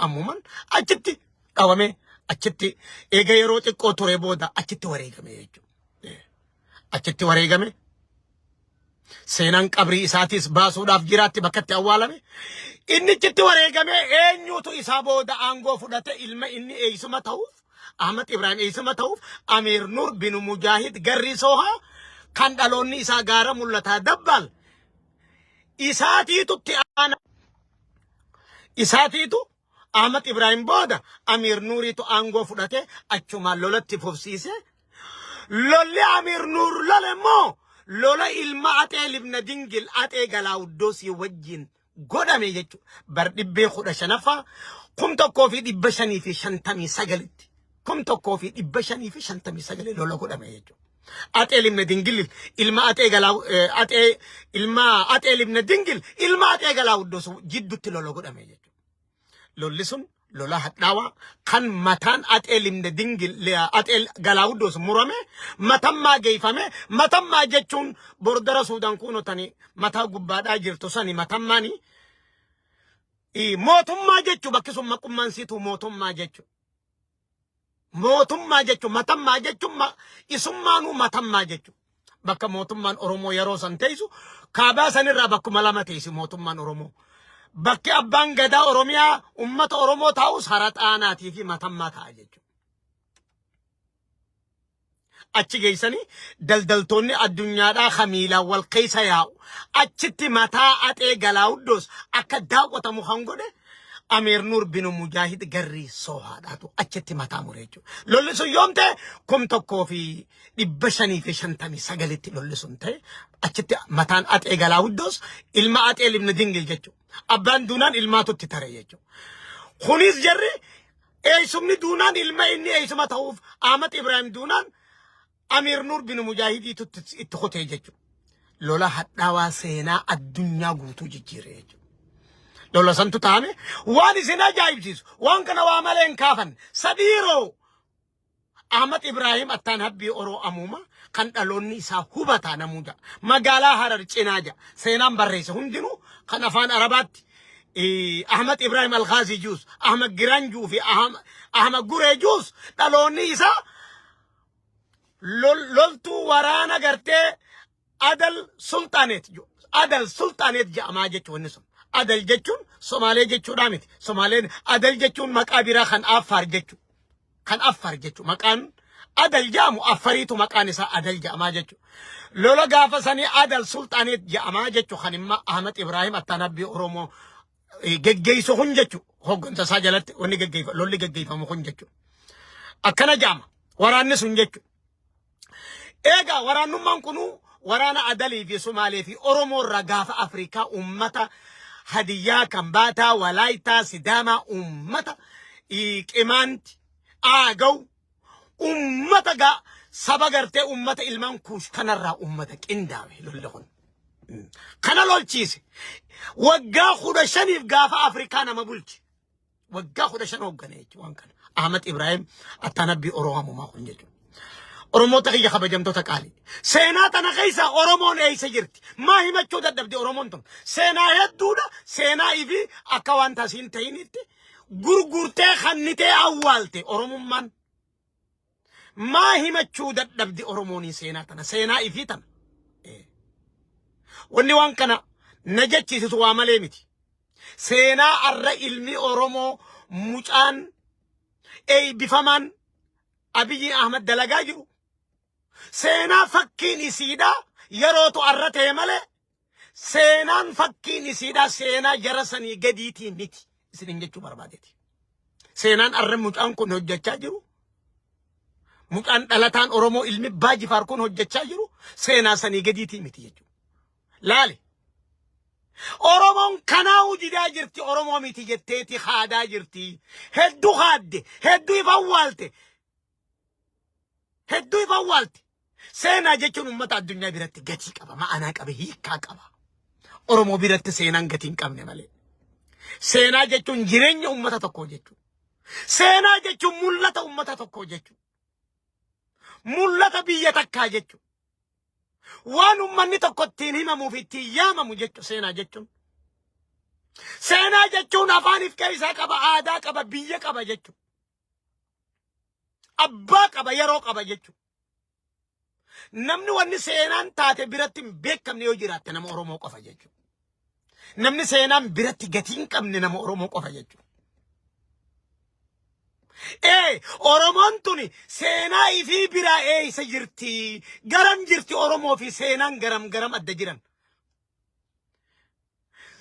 Ammuman achitti dhawame, achitti eega yeroo xiqqoo ture booda achitti wareegame jechuudha. Achitti wareegame. Seenaan qabrii isaatis baasuudhaaf jiraatti bakka itti awwaalame. Inni achitti wareegame. Eenyutu isaa booda aangoo fudhate? Ilma inni eeysuma ta'uuf, Ahmad Ibrahim eeysuma ta'uuf, Amiir Nur bin Mujaahid Garrii Soohaa, kan dhaloonni isaa gaara mul'ataa dabbaal isaatiitu itti aana. Isaatiitu Ahmad Ibrahim booda Amiir Nuuriitu aangoo fudhate, achumaan lolatti fufsiise. Lolli Amiir Nuur lole immoo lola ilma Axee Libna Dingil Axee Galaawuddoosii wajjin godhame jechuudha. Bar dhibbee 15ffaa 1559tti, 1559 lola godhame jechuudha. Axee Libna Dingil ilma Axee Galaaw Axee ilma Axee Libna Dingil ilma Axee Galaawuddoos jidduutti lola godhame jechuudha. Lolli sun lola hadhaawaa kan mataan Axee Libna Dingil Axee Galaawuddoos murame Matammaa geeffame. Matammaa jechuun bordara Suudaan kuunotanii mataa gubbaadhaa jirtu sani Matammaani. Mootummaa jechuun bakki sun maqummaan siitu mootummaa jechuudha. Mootummaa jechuun Matammaa jechuun isummaanuu Matammaa jechuudha. Bakka mootummaan Oromoo yeroo san teessu kaabaa sanirraa bakkuma lama teessi mootummaan Oromoo. Bakki abbaan gadaa Oromiyaa uummata Oromoo taa'us Hara Xaanaatii fi Matammaa ta'a jechuudha. Achi geessanii daldaltoonni addunyaadhaa kamiilaan wal keessa yaa'u. Achitti mataa Axee Galaawuddoos akka daawwatamu kan godhe Amiir Nuur bin Mujaahid Garrii Soohaadhaatu achitti mataa mure jechuudha. Lolli sun yoom ta'e? 1559tti lolli sun ta'e. Achitti mataan Axee Galaawuddoos ilma Axee Libna Dingil jechuudha. Abbaan duunaan ilmaatu itti tare jechuudha. Kunis jarri eessumni duunaan ilma inni eessuma ta'uuf Ahmad Ibrahim duunaan Amiir Nuur bin Mujaahidiitu itti kutee jechuudha. Lola hadhaawaa seenaa addunyaa guutuu jijjiire jechuudha. Lola santu taa'ame. Waan isin ajaa'ibsiisu, waan kana waa malee hin kaafan sadiiroo Ahmad Ibrahim Attaan Habbii Oroo Amuuma kan dhaloonni isaa hubataa namuu ja'a. Magaalaa Harar cinaa ja'a. Seenaan barreesse hundinuu kan afaan Arabaatti Ahmad Ibrahim Alghaazii juus, Ahmad Giraanjuu fi Ahmad Guree juus dhaloonni isaa loltuu waraana gartee Adal Sulxaaneet jedhu. Adal Sulxaaneet jedhamaa jechuun wanni sun. Adal jechuun Somaalee jechuudhaa miti. Somaaleen Adal jechuun maqaa biraa kan Affaar jechuudha. Kan Affaar jechuudha. Maqaan Adal jedhamu Affariitu maqaan isaa Adal jedhamaa jechuudha. Lola gaafa sanii Adal Sulxaaneet jedhamaa jechuudha. Kan immoo Ahmad Ibrahim Attaanabbii Oromoo geggeessu kun jechuudha. Hooggansa isaa jalatti wanni geggeeffamu, lolli geggeeffamu kun jechuudha. Akkana jedhama. Waraanni sun jechuudha. Egaa waraannummaan kunuu waraana Adalii fi Sumaalee fi Oromoo irraa gaafa Afrikaa uummata Hadiyyaa, Kambaataa, Walaayittaa, Sidaamaa, uummata Qimaanti, Aagaw, uummata gaa saba gartee uummata ilmaan Kuush kanarraa uummata qindaawe lolli kun. Kana lolchiise. Waggaa 15f gaafa Afrikaa nama bulche. Waggaa 15 hooggane jechuudha waan kana. Ahmad Ibrahim Attaanabbii Oromoo kun jechuudha. Oromoota kiyya kabajamtoota qaalii. Seenaa tana keessa Oromoon eessa jirti? Maa himachuu dadhabde Oromoon tun? Seenaa hedduudha. Seenaa ifi akka waan tasiin ta'initti gurgurtee kannitee awwaalte Oromummaan. Maa himachuu dadhabde Oromoon seenaa tana? Seenaa ifii tana. Wanni waan kana na jechiisisu waa malee miti. Seenaa arra ilmi Oromoo mucaan eeybifamaan Abiyyi Ahmad dalagaa jiru. Seenaa fakkiin isiidha yerootu arra ta'e malee seenaan fakkiin isiidha seenaa jara sanii gadiitii miti isinin jechuu barbaadeeti. Seenaan arra mucaan kun hojjechaa jiru, mucaan dhalataan Oromoo ilmi Baajifaar kun hojjechaa jiru seenaa sanii gadiitii miti jechuudha. Laali. Oromoon kanaa didaa jirti, Oromoo miti jetteeti haadaa jirti. Hedduu haadde, hedduu if awwaalte. Hedduu if awwaalte. Seenaa jechuun uummata addunyaa biratti gatii qaba, ma'anaa qaba, hiikkaa qaba. Oromoo biratti seenaan gatii hin qabne malee. Seenaa jechuun jireenya uummata tokkoo jechuudha. Seenaa jechuun mul'ata uummata tokkoo jechuudha. Mul'ata biyya takkaa jechuudha. Waan uummanni tokko ittiin himamuu fi ittiin yaamamu jechuudha seenaa jechuun. Seenaa jechuun afaan if keessaa qaba, aadaa qaba, biyya qaba jechuudha. Abbaa qaba, yeroo qaba jechuudha. Namni wanni seenaan taate biratti hin beekamne yoo jiraatte nama Oromoo qofa jechuudha. Namni seenaan biratti gatii hin qabne nama Oromoo qofa jechuudha. Ee, Oromoon tuni seenaa ifii biraa eeysa jirti? Garam jirti Oromoo fi seenaan garam garam adda jiran?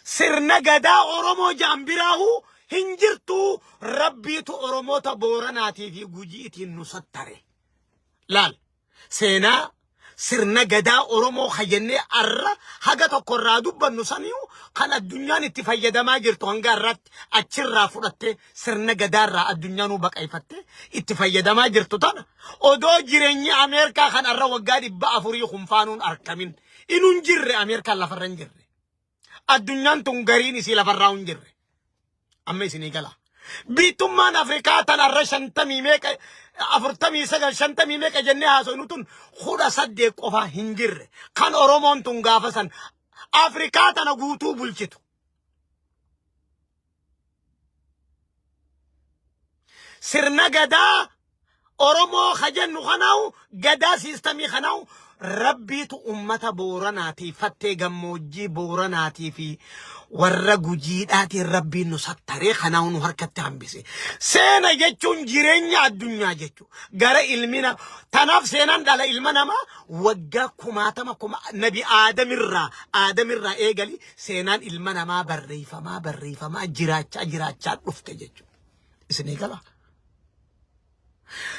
Sirna gadaa Oromoo ja'an biraahu hin jirtu. Rabbiitu Oromoota Booranaatii fi Gujiitiin nu sattare. Laal, seenaa sirna gadaa Oromoo ka jennee arra haga tokko irraa dubbannu saniyu kan addunyaan itti fayyadamaa jirtu hanga har'aatti achirraa fudhattee sirna gadaarraa addunyaanuu baqayfattee itti fayyadamaa jirtu tana odoo jireenyi Ameerikaa kan arra waggaa 400 kun faanuun arkamin inuu hin jirre. Ameerikaan lafarra hin jirre. Addunyaan tun gariin isii lafarraa hin jirre. Amma isinii gala. Biittummaan Afrikaa tan arra shantamii meeqa, 49, shantamii meeqa jennee haasofnu tun 18 qofa hin jirre. Kan Oromoon tun gaafa san Afrikaa tana guutuu bulchitu. Sirna gadaa Oromoo ka jennu kanaahu, gadaa siistamii kanaahu, Rabbiitu ummata Booranaatii fattee gammoojjii Booranaatii fi warra Gujiidhaatiin Rabbiin nu sattaree kanaahu nu harkatti hambise. Seena jechuun jireenya addunyaa jechuudha. Gara ilmina tanaaf seenaan dhala ilma namaa waggaa kumaatama kuma nabi Aadamirraa eegali seenaan ilma namaa barreeffamaa barreeffamaa jiraachaa jiraachaa dhufte jechuudha. Isinii gala.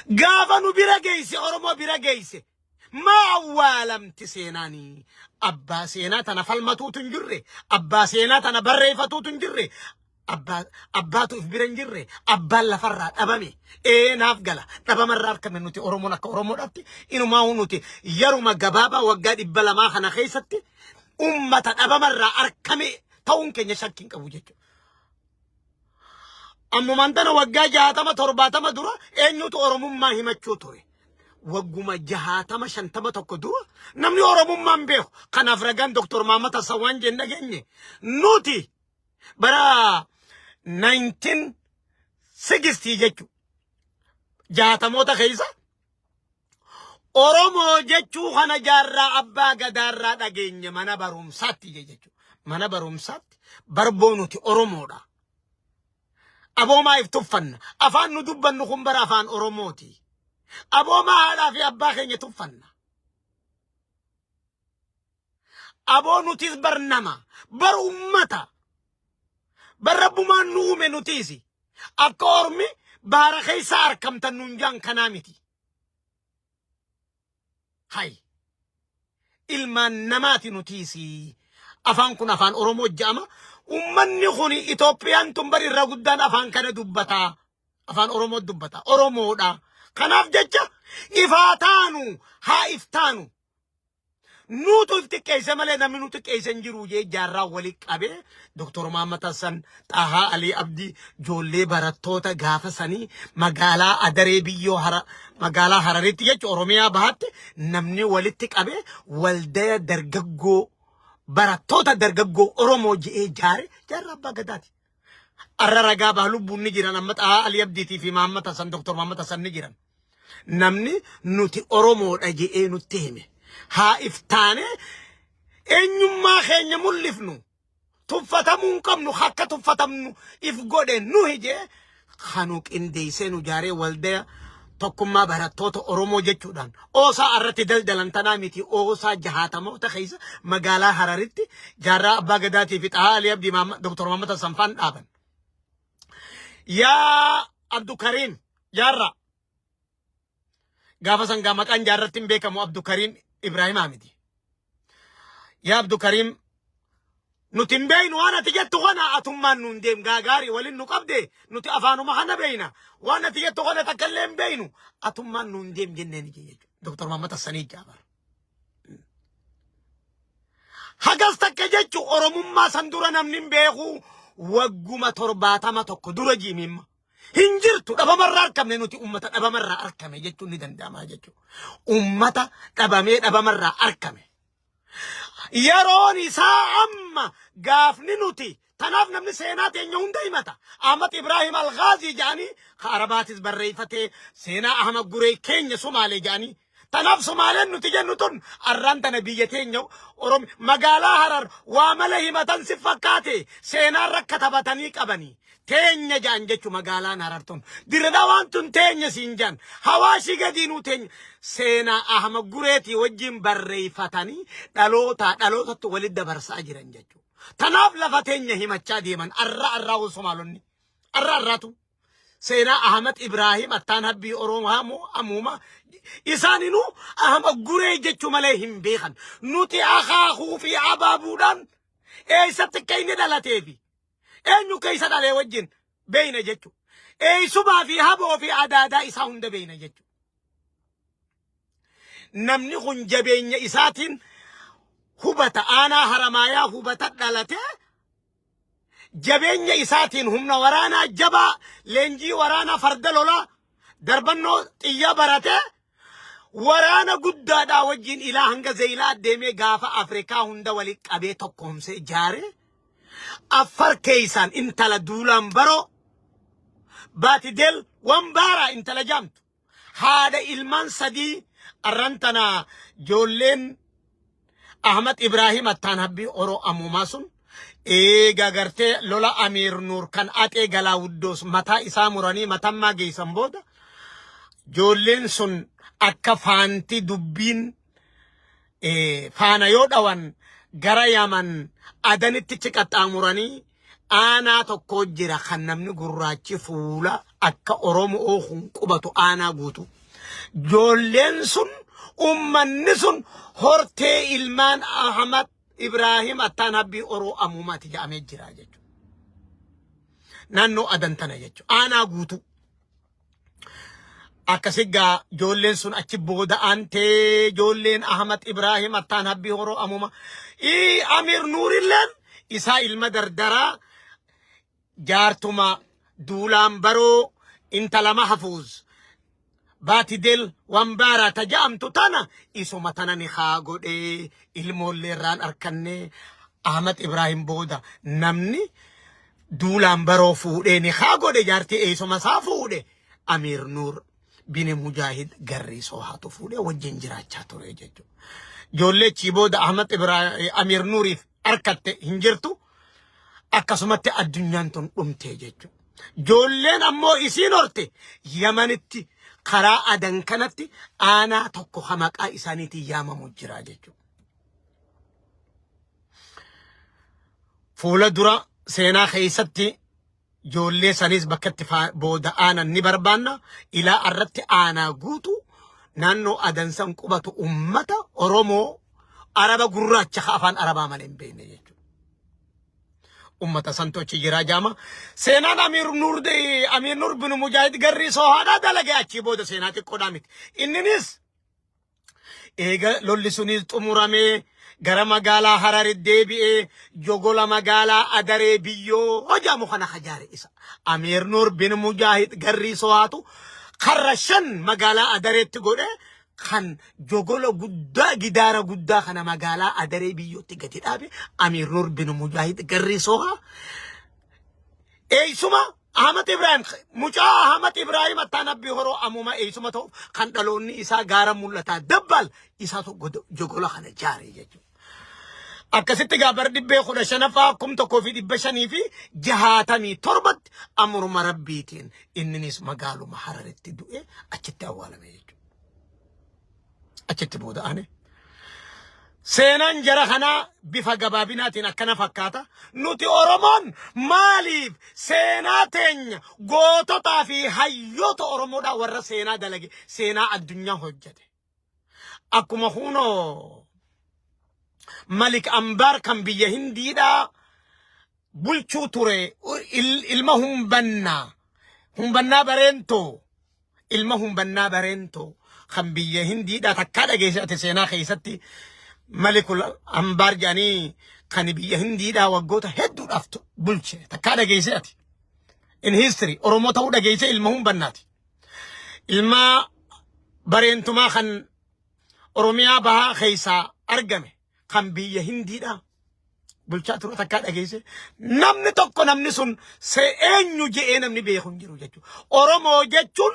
Gaafa nu bira geesse, Oromoo bira geesse, maa awwaalamti seenaanii? Abbaa seenaa tana falmatuutu hin jirre, abbaa seenaa tana barreeffatuutu hin jirre, abbaa abbaatu if bira hin jirre, abbaan lafarraa dhabame. Ee, naaf gala. Dhabamarraa argame nuti Oromoon akka Oromoodhaatti inumaa nuti yeruma gabaabaa waggaa 200 kana keessatti ummata dhabamarraa argame ta'uun keenya shakkii hin qabu jechuudha. Ammumaan tana waggaa 60 70 dura eenyutu Oromummaa himachuu ture? Wagguma 60 51 dura namni Oromummaa hin beeku. Kanaaf ragaan Dr. Mahammad Hassan waan jenne dhageenye. Nuti bara 1960 jechuudha. Jaatamoota keessa Oromoo jechuu kana jaarraa abbaa gadaarraa dhageenye mana barumsaatti jechuudha. Mana barumsaatti barboo nuti Oromoodha. Aboomaa if tuffanna. Afaan nu dubbannu kun bara afaan Oromooti. Aboomaa haadhaa fi abbaa keenya tuffanna. Aboo nutis bar nama, bar ummata. Bar rabbumaan nu uume nutiis. Akka ormi baara keessa arkamtan nuun jaan kanaa miti. Hay. Ilmaan namaati nutiis. Afaan kun afaan Oromoo jedhama. Ummanni kun Itoophiyaan tun bar irra guddaan afaan kana dubbataa. Afaan Oromoo dubbata. Oromoodha. Kanaaf jecha ifaa taanu, haa iftaanu. Nuutu if xiqqeesse malee namni nu xiqqeesse hin jiru jee jaarraa wali qabee Dr. Muhammad Hassan, Xahaa Alii Abdii, ijoollee barattoota gaafa sanii magaalaa Adaree biyyoo hara magaalaa Hararitti jechuun Oromiyaa bahaatti namni walitti qabee waldaya dargaggoo barattoota dargaggoo Oromoo je'ee jaare jaarraa abbaa gadaati. Arra ragaa baha lubbuun ni jiran amma Xahaa Alii Abdiitii fi Muhammad Hassan, Dr. Muhammad Hassan ni jiran. Namni nuti Oromoodha je'ee nutti hime. Haa iftaane eenyummaa keenya mul'ifnu. Tuffatamuu hin qabnu, akka tuffatamnu if godhe nuhi jee kanu qindeessee nu jaaree waldaya tokkummaa barattoota Oromoo jechuudhaan oosaa irratti daldalan tanaa miti, oosaa jahaatamoota keessa magaalaa Hararitti jaarraa abbaa gadaatii fi Xahaa Alii Abdii, Dr. Muhammad Hassan faan dhaaban. Yaa Abdukariim jaarraa gaafa sangaa maqaan jaarratti hin beekamu, Abdukariim Ibraahimaa miti. Yaa Abdukariim, nuti hin beeynu waan ati jettu kana, atummaan nuun deem gaagaarii waliin nu qabde, nuti afaanuma kana beeyna, waan ati jettu kana takka illee hin beeynu, atummaan nuun deem jenneen jechuudha. Dr. Muhammad Hassanii Jaabar. Hagas takka jechu Oromummaa san dura namni hin beeku, wagguma 71 dura jiimimma. Hin jirtu, dhabamarraa argamne, nuti ummata dhabamarraa argame jechuun ni danda'ama jechuudha. Ummata dhabamee dhabamarraa argame. Yeroon isaa amma gaafni nuti Tanaaf namni seenaa teenya hunda himata. Ahmad Ibrahim Al-Ghaazii jedhanii ka Arabaatis barreeffatee seenaa Ahmad Guree keenya Somaalee jedhanii. Tanaaf Somaaleen nuti jennu tun arraan tana biyya teenya Orom magaalaa Harar waa mala himatan si fakkaate seenaa rakka taphatanii qabanii. Teenya jedhan jechu magaalaan Harar tun. Dirre Dhawaan tun teenya siin jedhan. Hawaashii gadiinuu teenya. Seenaa Ahmad Gureetii wajjin barreeffatanii dhalootaa dhalootatti walitti dabarsaa jiran jechuudha. Tanaaf lafa teenya himachaa deeman arra arraa wal Somaalonni. Arra arraatu. Seenaa Ahmad Ibrahim Attaan Habbii Oromoo amuuma isaaninuu Ahmad Guree jechuu malee hin beekan. Nuti akaakuu fi abaabuudhaan eessatti akka inni dhalatee fi eenyu keessa dhalee wajjin beeyna jechu. Eessumaa fi haboo fi adaadaa isaa hunda beeyna jechu. Namni kun jabeenya isaatiin hubata aanaa Haramaayaa hubata dhalate jabeenya isaatiin humna waraanaa jabaa leenjii waraanaa farda lolaa darbannoo xiyyaa barate waraana guddaadhaa wajjin ilaa hanga Zeeyilaa deemee gaafa Afrikaa hunda walitti qabee tokkoomsee ijaare Affar keeysaan intala Duulaan Baroo Baatideel Wambaaraa intala jaamtu haadha ilmaan sadii arran tana joolleen Ahmad Ibrahim Attaan Habbii Oro Amuumaa sun eega gartee lola Amiir Nuur kan Axee Galaawuddoos mataa isaa muranii matammaa geessan booda joolleen sun akka faanti dubbiin faana yoo dhawan gara Yaman Adanitti ci qaxxaamuranii aanaa tokko jira kan namni gurraachi fuula akka Oromoo kun qubatu aanaa guutu. Joolleen sun ummanni sun hortee ilmaan Ahmad Ibrahim Attaan Habbii Oroo Amuumaati jedhamee jira jechuudha. Naannoo Adan tana jechuudha. Aanaa guutuu. Akkasi gaa ijoolleen sun achi booda aantee ijoolleen Ahmad Ibrahim Attaan Habbii Horoo Amuma. Ii Amir Nuurilleen isaa ilma dardaraa jaartuma Duulaan Baroo intala Mahfuuz Baatidel Wambaaraa ta ja'amtu tana isuma tana ni haa godhee ilmoollee irraan arkannee Ahmad Ibrahim booda namni Duulaan Baroo fuudhee ni haa godhe jaartii eessuma isaa fuudhe Amiir Nuur bini Mujaahid Garrii Soohaatu fuudhee wajjin jiraachaa ture jechuudha. Ijoollee achii booda Ahmad Ibrahim Amiir Nuuriif arkatte hin jirtu. Akkasumatti addunyaan tun dhumte jechuudha. Ijoolleen ammoo isiin horte Yamanitti karaa Adan kanatti aanaa tokko ka maqaa isaaniitiin yaamamu jira jechuudha. Fuula dura seenaa keessatti ijoollee saniis bakka itti booda aanan ni barbaanna. Ilaa irratti aanaa guutu naannoo Adansan qubatu ummata Oromoo Araba gurraacha ka afaan Arabaa malee hin beekne jechuudha. Ummata santu achi jiraa jaama. Seenaan Amiir Nuur Amiir Nuur bin Mujaahid Garrii Soohaadhaa dalage achii booda seenaa xiqqoodhaa miti. Inninis Eega lolli sunis xumuramee gara magaalaa Harari deebi'ee jogola magaalaa Adaree Biyyoo hojaamu kana hajaare isa. Amiir Nuur bin Mujaahid Garrii Sohaatu karra shan magaalaa Adareetti godhe kan jogola guddaa gidaara guddaa kana magaalaa Adaree Biyyootti gadi dhaabe Amiir Nuur bin Mujaahid Garrii Sohaa. Eeysuma Ahmad Ibrahim mucaa Ahmad Ibrahim Attaan Abbii Horoo Amuuma eeysuma ta'u kan dhaloonni isaa gaara mul'ataa dabbaal isaatu jogola kana jaare jechuudha. Akkasitti gaa bara dhibbee kudha shanaffaa 1567tti amruma rabbiitiin inninis magaaluma Hararitti du'e achitti awwaalame jechuudha. Achitti booda ane. Seenaan jara kanaa bifa gabaabinaatiin akkana fakkaata. Nuti Oromoon maaliif seenaa teenya goototaa fi hayyoota Oromoodhaa warra seenaa dalage seenaa addunyaa hojjete. Akkuma kunoo Malik Ambaar kan biyya Hindiidhaa bulchuu ture ilma humbannaa humbannaa bareentoo ilma humbannaa bareentoo kan biyya Hindiidhaa takkaa dhageesse ati seenaa keessatti Malikul Ambaar jedhanii kan biyya Hindiidhaa waggoota hedduudhaaf bulche takkaa dhageesse ati. In history Oromoo ta'uu dhageesse ilma humbannaati. Ilma bareentumaa kan Oromiyaa bahaa keessaa argame kan biyya Hindiidhaa. Bulchaa ture takkaa dhageesse. Namni tokko namni sun se eenyu je'ee namni beeku hin jiru jechuudha. Oromoo jechuun